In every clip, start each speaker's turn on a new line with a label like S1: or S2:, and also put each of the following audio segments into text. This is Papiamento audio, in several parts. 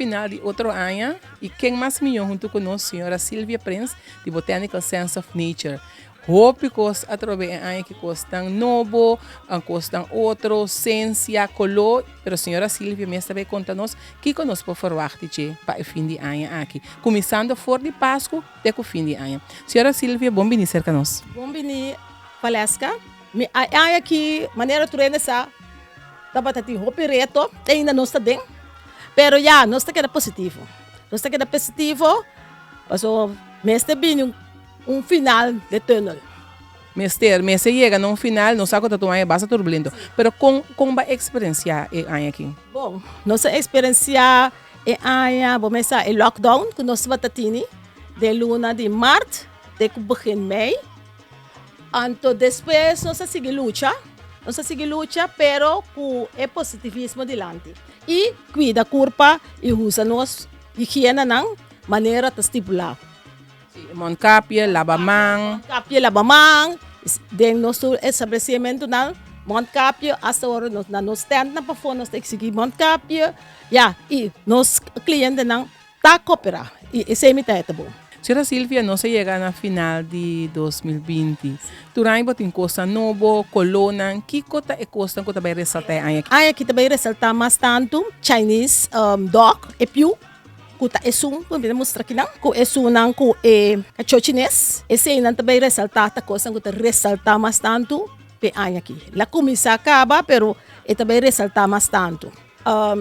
S1: final di otro aña y ken mas miyo hunto cu nos señora Sylvia Prins di Botanical Sense of Nature. Hopi cos atrobe e aña ki cosnan nobo, cosnan otro, sensia, color, pero señora Sylvia mes ta bay conta nos kico nos por verwacht di dje pa e fin di aña aki, cuminsando for di Pascu te cu fin di aña. Señora Sylvia, bon bini cerca nos.
S2: Bon bini Valeska. Mi e aña aki manera tur hende sa tabata tin hopi reto, te ainda nos ta den, pero ya nos ta keda positivo, nos ta keda positivo pasobra mester bini un final de tunnel.
S1: Mester, mester yega na un final, nos sa ku ta tuma aña basta turbulento, pero kon kon bo a eksperensiá e aña aki?
S2: Bon, nos a eksperensiá e aña, bo mester sa e lockdown ku nos tabata tini den luna di mart te ku begin mei. Anto despues nos a sigui lucha, nos a sigui lucha pero ku e positivismo dilanti i kuida kurpa i usa nos higienanan manera ta stipulá.
S1: Sí, mondkapje, laba man.
S2: Mondkapje, laba man, den nos tur establesimentunan mondkapje, asta ora nos na nos tèntnan pafó nos ta eksigí mondkapje, ya, i nos klientenan Ta cooperá y esey mi ta e ta bon.
S1: Señora Silvia, nos a yega na final di 2020. Tur aña bo tin cosnan nobo, colornan. Kico ta e cosnan cu ta bay resalta e aña aki?
S2: Aña aki ta bay resalta mas tanto Chinese dog, e piu, cu ta esun cu mi ta mustra akinan, cu esunnan cu e cacho chines. Eseynan ta bay resalta, ta cosnan cu ta resalta mas tanto p'e aña aki. La cuminsa caba, pero e ta bay resalta mas tanto.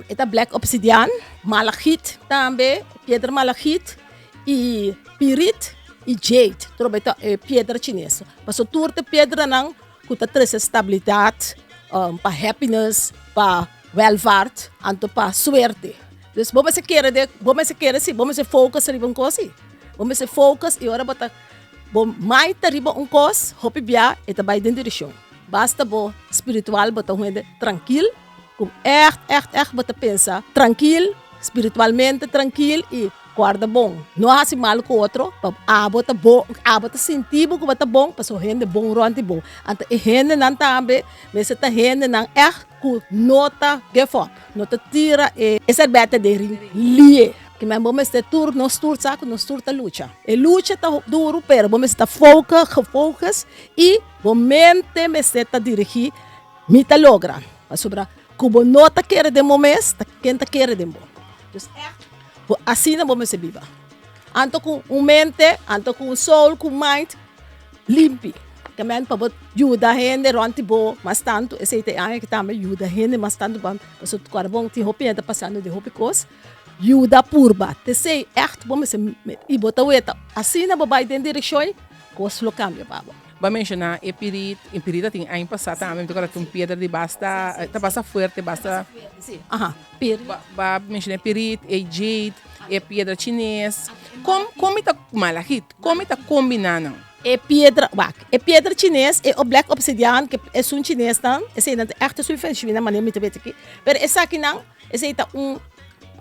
S2: E ta black obsidian, malachit tambe, piedra malachit y pirit y jade. Tur ta e piedra chines. Paso tur ta piedranan ku ta trese stabilidat, pa happiness, pa welvaart, anto pa suerte. Dus bo mester kere den, bo mester kere si, bo mester focus riba un kos si. Bo mester focus y ora bo ta bo mind ta riba un kos, hopi bia e ta bai den direkshon. Basta bo spiritual bo ta un hende trankil. Ku ègt, ègt, ègt bo ta pensa trankil, spiritualmente trankil i kòrda bon. No hasi mal ku otro, pa abo ta bon, abo ta sinti bo ku bo ta bon, pasobra hende bon rònt di bo. Anto e hendenan tambe mester ta hendenan ègt ku no ta give up, no ta tira e sèrbètè den rin lie. Kimen bo mester tur, nos tur sa ku nos tur ta lucha. E lucha ta duru, pero bo mester ta foka, gefocus i bo mente mester ta dirigí. Mi ta logra, pasobra ku bo no ta kere den bo mes, ta ken ta kere den bo? Dus ègt, bo asina bo mester biba. Anto ku un mente, anto ku un soul, ku un mind limpi. Ke men pa bo yuda hende rònt di bo mas tantu, esei ta e aña ki tambe yuda hende mas tantu pa pasobra ku ora bon tin hopi hende ta pasando den hopi kos, yuda purba. T'esei ègt bo mester i bo ta weta asina bo bai den direkshon, kos lo kambia pa bo.
S1: Bo a menshoná e pirit, e pirit a tin aña pasá tambe, mi ta kòrda tin un piedra di basta, ta basta fuerte, basta.
S2: Sí, aha, pirit.
S1: Bo a menshoná e pirit, e jade, e piedra chines. Kon, kon mi ta, malachit, kon mi ta kombiná nan?
S2: E piedra, wak, e piedra chines, e black obsidian, ke esun chinesnan, eseinan ta ègt esun feng shui nan manera mi ta wet aki, pero esakinan, Esei ta un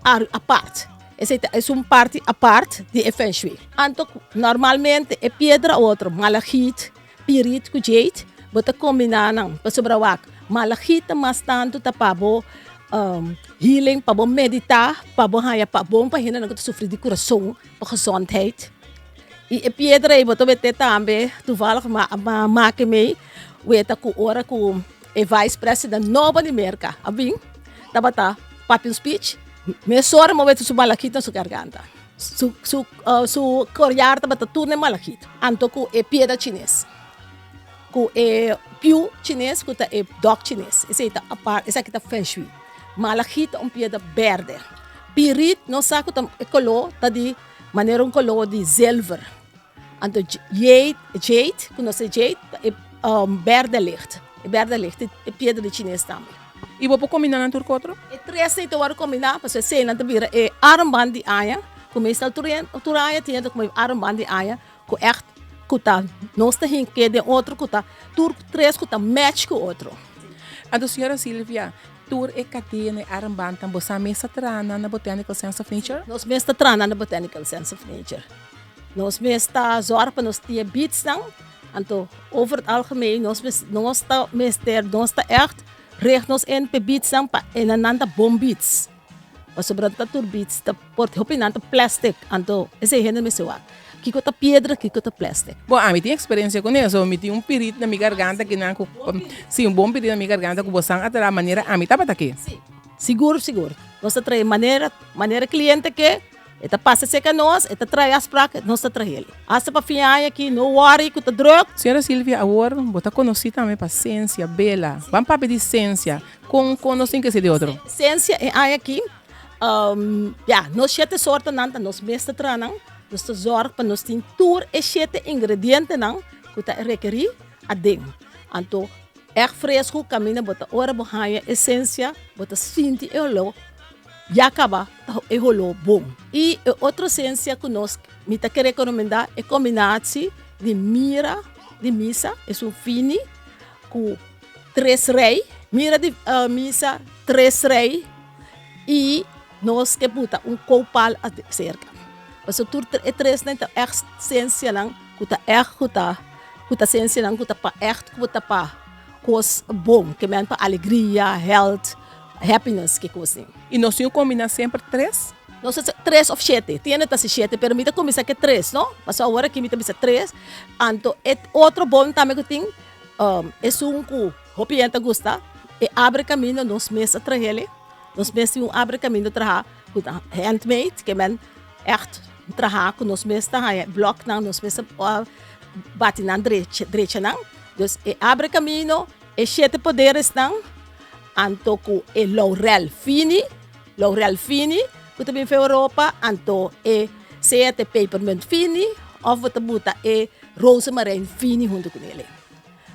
S2: área apart. Esei ta es un parti apart di e feng shui. Anto normalmente e piedra otro, malachit, pirit ku jade, bo ta kombiná nan. Pasobra wak, malachit ta mas tantu ta pa bo healing, pa bo meditá, pa bo haña pa bon pa hendenan ku ta sufri di kurason, pa gezondheid. I e piedra ei bo ta wete tambe, toevallig m'a make mei weta ku ora ku e vice president nobo di Merka a bin. Tabata papia un speech, mesora mi a weta su malachit na su garganta. Su, su, uh, su collar tabata tur den malachit. Anto ku e piedra chines, ku e piu chines, ku ta e dok chines. Esei ta apart, esaki ta feng shui. Malachit ta un piedra berde. Pirit nos sa ku ta e koló ta di manera un koló di zilver. Anto jade, jade, ku nos e jade, ta e um, berde licht. E berde licht, e piedra di chines tambe.
S1: I bo por kombiná nan tur ku otro?
S2: E tres ei ta wòrdu kombiná, pasobra eseinan ta bira e armband di aña, ku meestal tur tur aña tin hende ku e armband di aña ku ègt ku ta nos ta hink'é den otro ku ta tur tres ku ta match ku otro.
S1: Anto señora Silvia, tur e kadena, e armbandnan, bo sa mes ta traha nan na Botanical Sense of Nature?
S2: Nos mes ta traha nan na Botanical Sense of Nature. Nos mes ta zorg pa nos tin e beadsnan, anto over het algemeen nos mes nos ta mester nos ta echt richt nos in p'e beadsnan pa e nan ta bon beads. Pasobra ta tur bits ta por hopi nan ta plastic anto esei hende mester wak kiko ta piedra kiko ta plastic.
S1: Bon ami tin experiencia con eso mi tin un pirit na mi garganta kinan cu si un bon pirit na mi garganta cu bosan a traha manera ami tabata ke.
S2: Si sigur sigur nos ta traha manera manera cliente ke E ta pasa cerca nos, e ta trae afspraak, nos ta trahel. Hasta pa fin aña aki, no worry cu ta druk.
S1: Señora Silvia, awor bo ta conoci tambe pa Sensia Bela. Ban papia di Sensia. Con con nos tin ke ser di otro?
S2: Sensia e aña aki, ya, nos shete sortonan ta nos mes ta traha nan. Nos ta zorg pa nos tin tur e shete ingredientenan cu ta rekeri aden. Anto, ègt fresco caminda bo ta ora bo haña e sensia, bo ta sinti e olor. Ya kaba ta e holó bon. I e otro sensia ku nos mi ta ke rekomendá e kombinatsi di mira di misa, esun fini ku tres rei, mira di misa tres rei i nos ke buta un kopal aserka. Pasobra tur e tresnan ta ègt sensianan ku ta ègt ku ta ku ta sensianan ku ta pa ègt ku ta pa kos bon, ke men pa alegria, health. Happiness ke kos den.
S1: I nos tin kombiná semper tres?
S2: Nos ta tres of shete. Tin hende ta hasi shete, pero mi ta kuminsá ke tres, no? Pasobra awor aki mi ta bisa tres. Anto e otro bon tambe ku tin, esun ku hopi hende ta gusta, e abre kaminda nos mes a trahel e. Nos mes tin un abre kaminda traha ku ta handmade, ke men ègt traha ku nos mes ta haña blòknan, nos mes ta bati nan drecha drecha nan. Dus e abre kamino, e shete poderesnan. Anto ku e laurel fini, laurel fini ku ta bin for Europa, anto e sea ta e pepermunt fini of bo ta buta e rozemarijn fini huntu ku nele.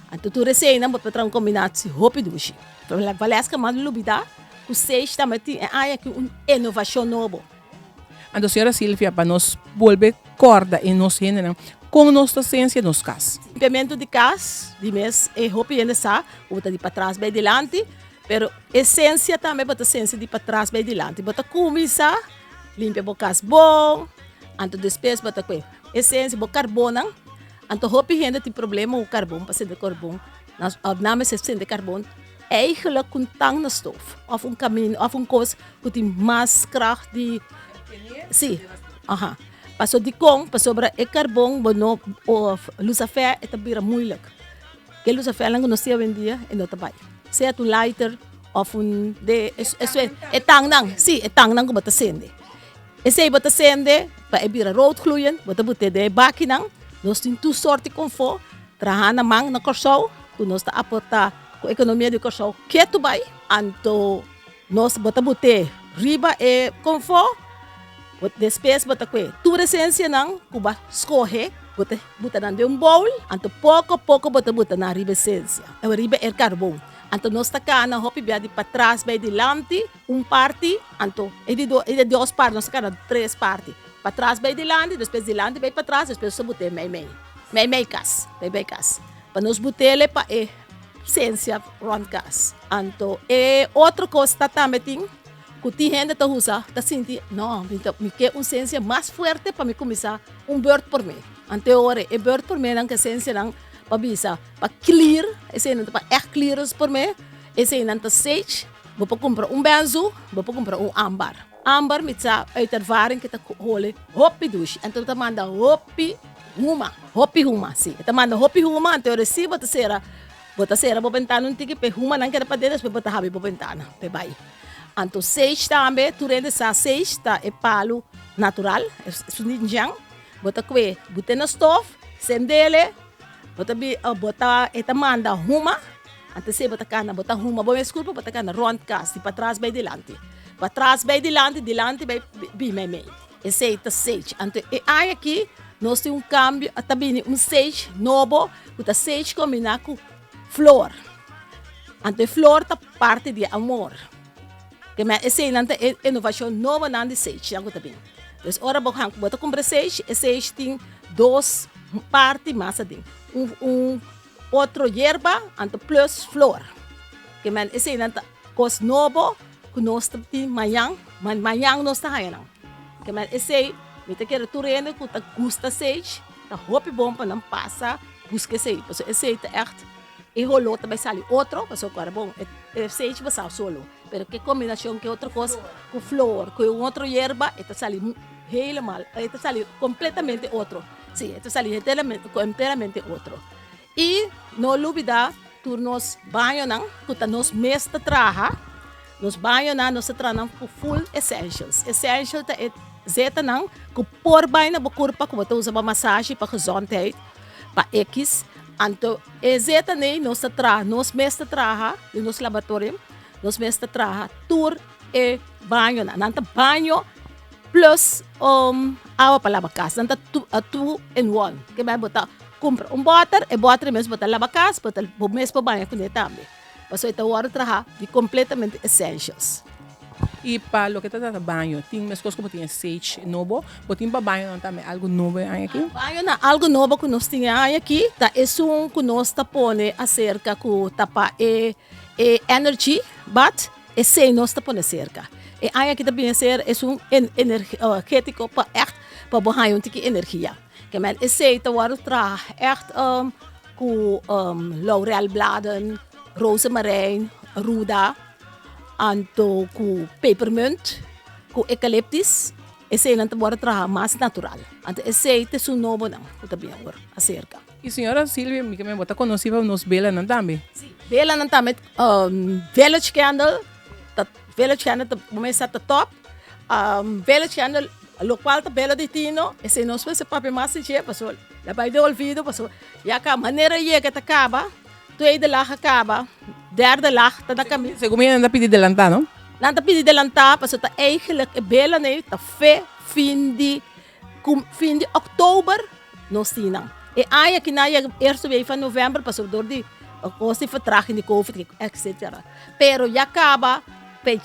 S2: Anto tur eseinan bo ta traha un kombinatsi hopi dushi. Valeska mas lubida ku sage tambe tin e aña aki un inovashon nobo.
S1: Anto señora Silvia pa nos bolbe corda e nos hendenan con nos ta sensia nos cas.
S2: Limpiamento di cas di mes e hopi hende sa cu bo ta di patras bay dilanti pero esencia tambe bo ta sensia di patras bay dilanti bo ta cuminsa limpia bo cas bon anto despues bo ta cu esencia bo carbonnan anto hopi hende tin problema cu carbon pa sende carbon nan mester sende carbon. Eigenlijk ku un tang na stof of un kamin of un kos ku tin mas kracht di si aha paso dikon pasobra e karbon bo no of lusafè e ta bira moeilijk ke lusafènan ku nos tin awendia e no ta bai sea ta un lighter of un de e tangnan si e tangnan ku bo ta sende esei bo ta sende pa e bira roodgloeiend bo ta bute den e bakinan nos tin tur sorti konfò traha na man na Kòrsou ku nos ta aportá. Ku ekonomia di Kòrsou ketu bai, anto nos bo ta bot'é riba e konfò, bo despues bo ta kue tur esensianan ku bo a skohe, bo ta buta nan den un bowl, anto poko poko bo ta buta nan riba esensia, riba e karbon. Anto nos ta kana hopi bia di patras bai dilanti un parti, anto e di e di dos parti, nos ta kana tres parti, patras bai dilanti, despues dilanti bai patras, despues nos ta bot'é mei mei, mei mei kas, mei mei kas, pa nos bot'é pa e. Sensia rond kas. Anto e otro kos ta tambe tin ku tin hende ta usa ta sinti no mi ta mi ke un sensia mas fuerte pa mi kuminsá un beurt por me. Anto e ora e beurt por me nan ke sensianan pa bisa pa clear eseinan ta pa ègt clearance por me eseinan ta sage bo por kumpra un benzu bo por kumpra un ambar. Ambar mi sa uit ervaring ke ta hole hopi dushi anto ta manda hopi. Huma, hopi huma, si. E ta manda hopi huma, anto e resi bo ta sera, bo ta sera bo bentana un tiki pa e humanan keda paden, despues bo ta habri bo bentana pa e bai. Anto sage tambe, tur hende sa sage ta e palu natural, esun di djan, bo ta kue bute na stof, sendele, bo ta bi bo ta e ta manda huma, anto esei bo ta kana, bo ta huma bo mes kurpa, bo ta kana rònt kas, di patras bai dilanti, patras bai dilanti, dilanti bai bi meimei. Esei ta sage. Anto e aña aki nos tin un kambio, ta bini un sage nobo ku ta sage kombiná ku flor. Anto e flor ta parti di e amor. Ke men eseinan ta e inovashon nobonan di sage nan ku ta bini. Dus ora bo bo ta kumpra sage, e sage tin dos parti mas aden. Un un otro yerba anto plus flor. Ke men eseinan ta kos nobo. Ku nos ta tin mañan, ma mañan nos ta haña nan. Ke men esei, mi ta kere tur hende ku ta gusta sage, ta hopi bon pa nan pasa buska esei, pasobra esei ta ègt e holó ta bai sali otro, pasobra ku ora bon e. E sage bo sa solo, pero ke kombinashon ke otro kos ku flor, ku un otro yerba, e ta sali helemaal, e ta sali kompletamente otro. Si, e ta sali enteramente otro. I no lubida tur nos bañonan ku ta nos mes ta traha. Nos bañonan nos ta traha nan ku full essentials. Essential ta e zetanan ku por bai na bo kurpa ku bo ta usa pa masashi, pa gezondheid, pa ekis. Anto e zetanan ei nos ta traha, nos mes ta traha den nos laboratorio, nos mes ta traha tur e bañonan. Nan ta baño plus awa pa laba kas. Nan ta two in one. Ke bai bo ta kumpra un bòter, e bòter mes bo ta laba kas, bo ta bo mes por baña kuné tambe. Pasobra e ta wòrdu traha di kompletamente essentials.
S1: I pa loke ta trata baño, tin meskos ku bo tin e sage nobo, bo tin pa bañonan tambe algu nobo e aña aki?
S2: Bañonan algu nobo ku nos tin e aña aki ta esun ku nos ta pone aserka ku ta pa e e energy bath, esei nos ta pone serka. E aña aki ta bini ser esun energetiko pa ègt pa bo haña un tiki energia. Ke men esei ta wòrdu traha ègt ku laurelbladen, rozemarijn, ruda, anto ku pepermunt, ku eucalyptus. Eseinan ta wòrdu traha mas natural. Anto esei ta esun nobonan ku ta bin awor aserka.
S1: I señora Silvia, mi ke men bo ta konosí pa nos belanan tambe.
S2: Sí, belanan tambe, village candle ta village candle ta kuminsá ta top. Village candle lokual ta bela di tino, esei nos mester papia mas di dje pasobra a bai den olvido pasobra ya ka manera yega ta kaba, tweede lag a kaba, derde lag ta na kaminda.
S1: Segun mi nan ta pidi delantá no?
S2: Nan ta pidi delantá pasobra ta eigenlijk e bela nei ta fe fin di fin di oktober nos tin nan. E aña aki nan yega eerste week van november pasobra dor di kos di vertraging di covid etcetera. Pero ya kaba P'e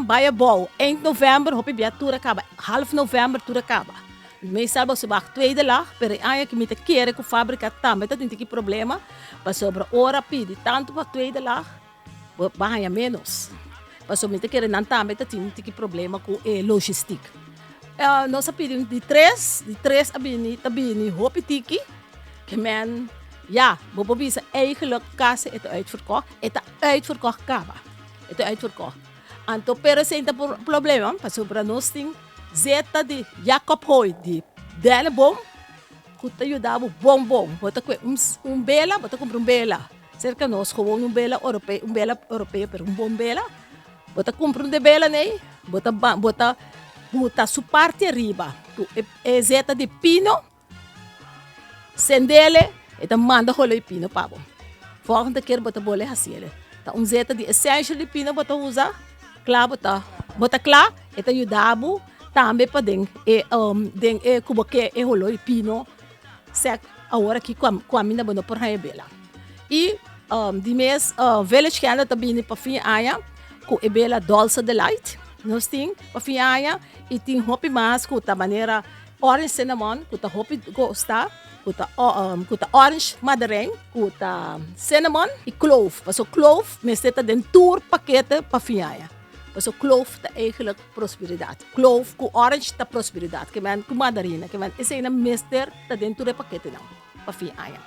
S2: bai abou eind november hopi bia tur a kaba half november tur a kaba. Meestal bo wak tweede lag pero e aña aki mi ta kere ku fabrika tambe ta tin tiki problema pasobra ora pidi tantu pa tweede lag bo bo haña menos pasobra mi ta kere nan tambe ta tin tiki problema ku e logistiek. Nos a pidi di tres di tres a bini ta bini hopi tiki ke men ya bo por bisa eigenlijk kasi e ta uitverkocht e ta uitverkocht kaba. E ta uitverkocht. Anto pero esei ta problema pasobra nos tin zeta di Jacob Hooi di Denneboom ku ta yuda bo bon bon. Bo ta kue un bela, bo ta kumpra un bela serka nos gewoon un bela europeo, un bela europeo pero un bon bela. Bo ta kumpra un de bela nei, bo ta bo ta buta su parti ariba ku e zeta di pino. Sendele, e ta manda holo di pino pa bo. Volgende keer bo ta bole hasiele. Ta un zeta di essential di pino bo ta usa, kla bo ta, bo ta kla, e ta yuda bo tambe pa den e den e ku bo ke e holo di pino sek awor aki ku aminda bo no por haña bela. I di mes Village Candle ta bini pa fin aña ku e bela Dolce Delight nos tin pa fin aña i tin hopi mas ku ta manera Orange cinnamon ku ta hopi gusta, ku ta ku ta orange mandarin, ku ta cinnamon i clove. Pasobra clove mester ta den tur pakete pa fin aña. Pasobra clove ta eigenlijk prosperidat. Clove ku orange ta prosperidat, ke men ku mandarina, ke men eseinan mester ta den tur e paketenan pa fin aña.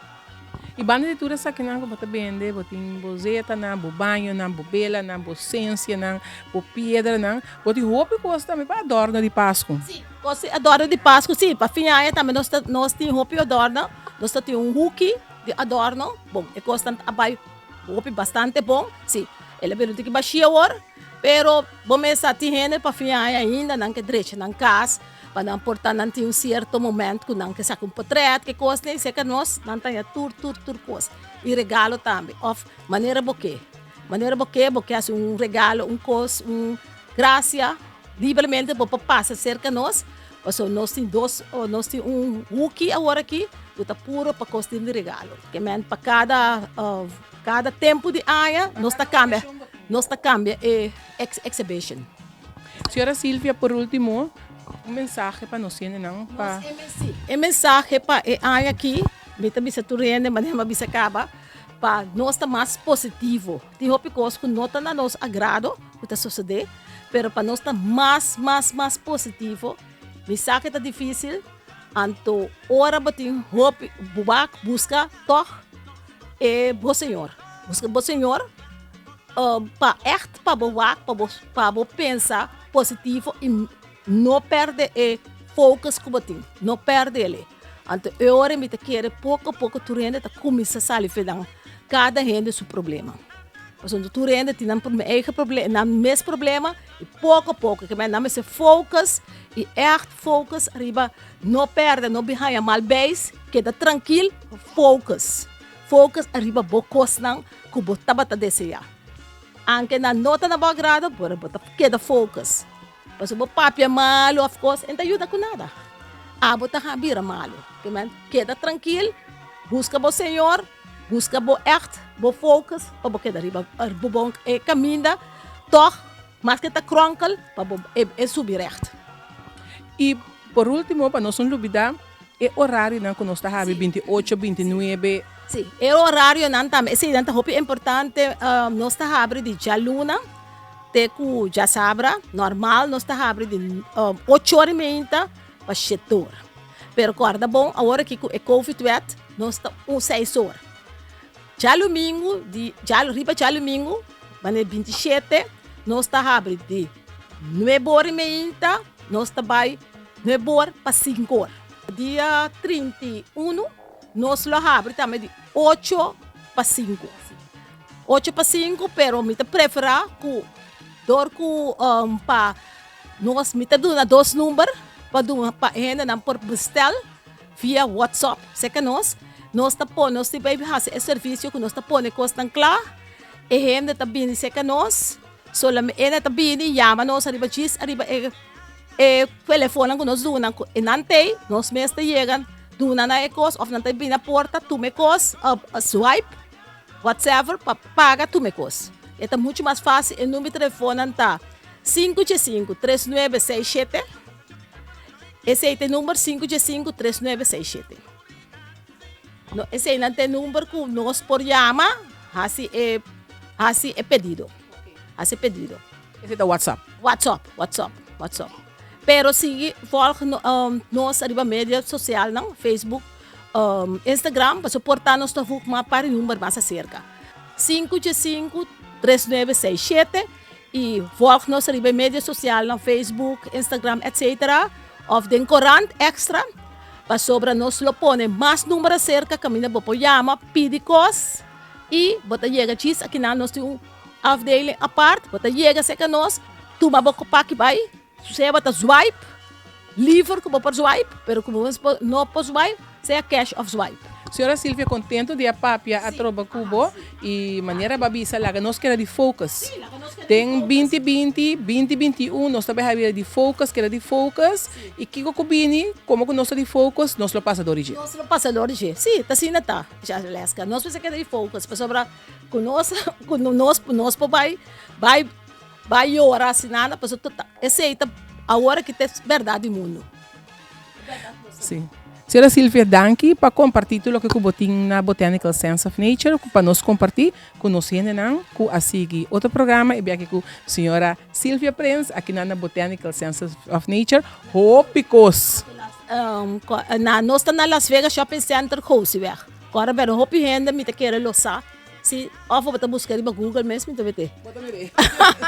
S1: I banda di tur esakinan ku bo ta bende, bo tin bo zetanan, bo bañonan, bo belanan, bo sensianan, bo piedranan. Bo tin hopi kos tambe pa adorno di Pasku.
S2: Sí, kos di adorno di Pasku, sí. Pa fin aña tambe nos ta nos tin hopi adorno. Nos ta tin un huki di adorno. Bon, e kosnan a bai hopi bastante bon. Sí, el a bira un tiki bashí awor, pero bo mes sa tin hende pa fin aña ainda nan ke drecha nan kas. Pa nan por ta nan tin un cierto moment cu nan ke saca un potret ke cos ni cerca nos nan ta haña tur tur tur cos y regalo tambe of manera bo ke manera bo ke bo ke haci un regalo un cos un gracia libremente bo por pasa cerca nos pasobra nos tin dos nos tin un huki awor aki cu ta puro pa cos tin di regalo ke men pa cada cada tempo di aña nos ta cambia nos ta cambia e exhibition.
S1: Señora Silvia, por ultimo, un mensahe pa nos hendenan pa.
S2: E mensahe pa e aña aki, mi ta bisa tur hende, manera mi a bisa kaba, pa nos ta mas positivo. Tin hopi kos ku no ta na nos agrado ku ta sosodé, pero pa nos ta mas, mas, mas positivo. Mi sa ku ta difísil, anto ora bo tin hopi, bo wak buska tòg e bo Señor. Buska bo Señor. Pa ègt pa bo wak, pa bo pa bo pensa positivo i no pèrdè e focus ku bo tin, no pèrdè el. Anto e ora mi ta kere poko poko tur hende ta kuminsá sali for nan kada hende su problema. Pasobra tur hende tin nan eigen problema, nan mes problema i poko poko ke nan mester focus i ègt focus riba no pèrdè, no bin haña mal beis, keda trankil, focus. Focus ariba bo kosnan ku bo tabata deseá. Anke nan no ta na bo agrado, pero bo ta keda focus. Pasobra bo papia malu òf kos, e no ta yuda ku nada. Abo ta bira malu. Ke men, keda trankil, buska bo Señor, buska bo ègt bo focus pa bo keda riba bo bon e kaminda tòg maske ta kronkel pa bo e subi règt.
S1: I por ultimo, pa nos no lubidá, E orarionan ku nos ta habi 28, 29.
S2: Sí, e orarionan tambe, eseinan ta hopi importante. Nos ta habri di djaluna te ku djasabra. Normal nos ta habri di ocho ora i meinta pa shete ora. Pero kòrda bon, awor aki ku e covid wet nos ta un seis ora. Djalumingu di riba djalumingu manera 27 nos ta habri di nuebe ora i meinta nos ta bai Nuebe or pa sinku or. Dia 31 nos lo habri tambe di ocho pa sinku. Ocho pa sinku pero mi ta prefera ku dor ku pa nos mi ta duna dos number pa duna pa e hendenan por bestel via whatsapp serka nos. Nos ta pone nos tin hasi e servisio ku nos ta pone kosnan kla e hende ta bini serka nos. Solamente e ta bini yama nos ariba djis ariba e e telefonnan ku nos duna ku e nan tei nos mes ta yega duna nan e kos òf nan ta bini na porta tuma e kos swipe whatsever pa paga tuma e kos. E ta muchu mas fásil e number di telefonnan ta sinku djesinku tres nuebe seis shete esei ta e number sinku djesinku tres nuebe seis shete. No eseinan ta e number ku nos por yama hasi e hasi e pedido hasi e pedido.
S1: Esei ta WhatsApp?
S2: WhatsApp, WhatsApp, WhatsApp. Pero sigui volg nos ariba media sosialnan, Facebook, Instagram, pasobra por ta nos ta hoek mas par e number mas aserka. Sinku djesinku tres nuebe seis shete i volg nos ariba e media sosialnan, Facebook, Instagram, etcetera, òf den korant Extra. Pasobra nos lo pone mas number aserka kaminda bo por yama, pidi kos i bo ta yega djis akinan. Nos tin un afdeling apart, bo ta yega serka nos, tuma bo paki bai, sea bo ta swipe, liver ku bo por swipe, pero ku bo no por swipe, sea cash òf swipe.
S1: Señora Silvia contento di a papia atroba cu bo y manera bo a bisa laga nos keda di focus. Den binti binti, binti binti un nos ta bay habia di focus, keda di focus y kico cu bini como cu nos ta di focus nos lo pasa dor di dje.
S2: Nos lo pasa dor di dje, si ta asina ta Jaleska, nos mester keda di focus pasobra cu nos cu nos nos por bay bay bay yora asinana pasobra ta esey ta awor aki ta e berdad di mundo.
S1: Si. Señora Silvia danki pa kompartí tur loke ku bo tin na Botanical Sense of Nature ku pa nos kompartí ku nos hendenan ku a sigui otro programa e biaha ku señora Silvia Prins akinan na Botanical Sense of Nature. Hopi kos!
S2: Na nos ta na Las Vegas Shopping Center Gosiweg. Kòrda bèrdè hopi hende mi ta kere lo sa si òf bo ta buska riba Google mes mi ta mete.
S1: Bo ta mete.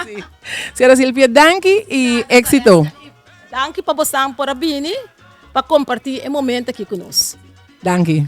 S1: Si. Señora Silvia danki i éksito.
S2: Danki pa bosan por a bini pa kompartí e momento aki ku nos.
S1: Danki.